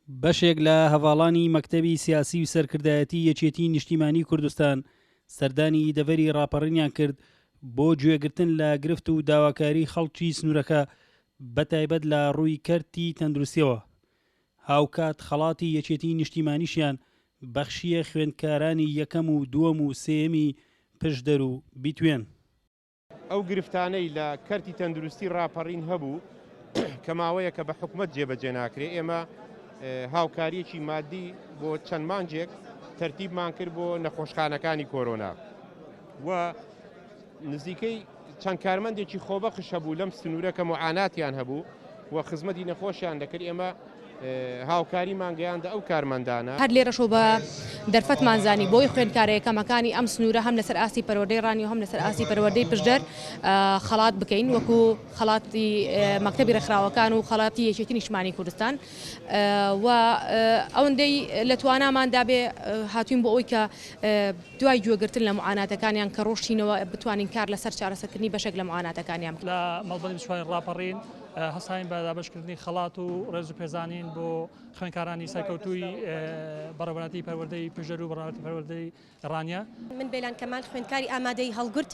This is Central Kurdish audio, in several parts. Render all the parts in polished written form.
بەشێک لە هەڤاڵانی مەکتەبی سیاسی و سەرکردایەتی یەکێتی نیشتیمانی کوردستان سەردانی دەڤەری ڕاپەڕینیان کرد بۆ گوێگرتن لە گرفت و داواکاری خەڵکی سنوورەکە بەتایبەت لە ڕووی کەرتی تەندروستیەوە هاوکات خەڵاتی یەکێتی نیشتیمانیشیان بەخشییە خوێندکارانی یەکەم و دووەم و سێیەمی پشدەر و بیتوێن. ئەو گرفتانەی لە کەرتی تەندروستی ڕاپەڕین هەبوو کە ماوەیەکە بە حکومەت جێبەجێ ناکرێ، ئێمە هاوکارییەکی مادی بۆ چەند مانگێک تەرتیبمان کرد بۆ نەخۆشخانەکانی کۆرۆنا و نزیکەی چەند کارمەندێکی خۆبەخش هەبوو لەم سنوورە کە معاناتیان هەبوو و خزمەتی نەخۆشیان دەکرد، ئێمە هاوکاریمان گەیاندە ئەو کارمەندانە. هەر لێرەشەوە بە دەرفەتمان زانی بۆی خوێندکارە یەکەمەکانی ئەم سنوورە هەم لەسەر ئاستی پەروەردەی ڕانی و هەم لەسەر ئاستی پەروەردەی پشدەر خەڵات بکەین وەکو خەڵاتی مەکتەبی ڕێکخراوەکان و خەڵاتی یەکێتی نیشتمانی کوردستان و ئەوەندەی لە تواناماندا بێ هاتوین بۆ ئەوەی کە دوای گوێگرتن لە معاناتەکانیان کە ڕۆشتینەوە بتوانین کار لەسەر چارەسەرکردنی بەشێک لە معاناتەکانیان بکەین. لە مەڵبەندی 24 ڕاپەڕین هەستاین بە دابەشکردنی خەڵات و ڕێز و پێزانین بۆ خوێندکارانی سەرکەوتووی بەڕێوەبەرایەتی پەروەردەی پشدەر و بەڕێوەبەرایەتی پەروەردەی ڕانیە. من بێلان کەمال خوێندکاری ئامادەیی هەڵگورد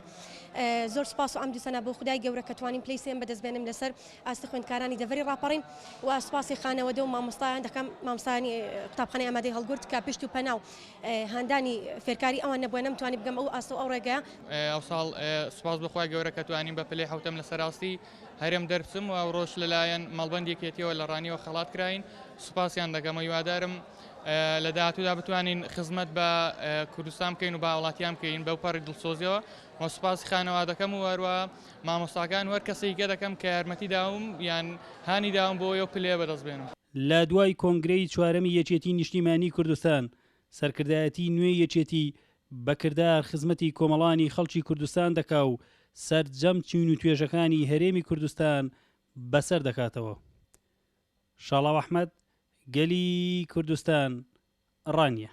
زۆر سوپاس و عەمد و سەنا بۆ خودای گەورە کە توانیم پلەی سێیەم بەدەست بێنم لەسەر ئاستی خوێندکارانی دەڤەری ڕاپەڕین و سوپاسی خانەوەدە و مامۆستایان دەکەم مامۆستایانی قوتابخانەی ئامادەی هەڵگورد کە پشت و پەنا و هاندانی فێرکاری ئەوان نەبووە نەمتوانی بگەم ئەو ئاست و ئەو ڕێگەیە. ئەوساڵ سوپاس بۆ خوای گەورە کە توانیم بە پلەی حەوتەم لەسەر ئاستی هەرێم دەربچم و ئەوڕۆش لەلایەن مەڵبەندی یەکێتیەوە لە ڕانیەوە خەڵات کراین سوپاسیان دەکەم و هیوادارم لە داهاتوودا بتوانین خزمەت بە کوردستان بکەین و بە هاوڵاتیان بکەین بەو پەڕی دڵسۆزیەوە و سوپاسی خانەوادەکەم و هەروە مامۆستاکان و هەر کەسێکی کە دەکەم کە یارمەتی داوم یان هانی داوم بۆ ئەو پلەیە بەدەست بێنم. لە دوای کۆنگرەی چوارەمی یەکێتی نیشتیمانی کوردستان، سەرکردایەتی نوێی یەکێتی بە کردار خزمەتی کۆمەڵانی خەڵکی کوردستان دەکا و سەرجەم چین و توێژەکانی هەرێمی کوردستان بەسەر دەکاتەوە. شاڵاو ئەحمەد، گەلی کوردستان، ڕانیە.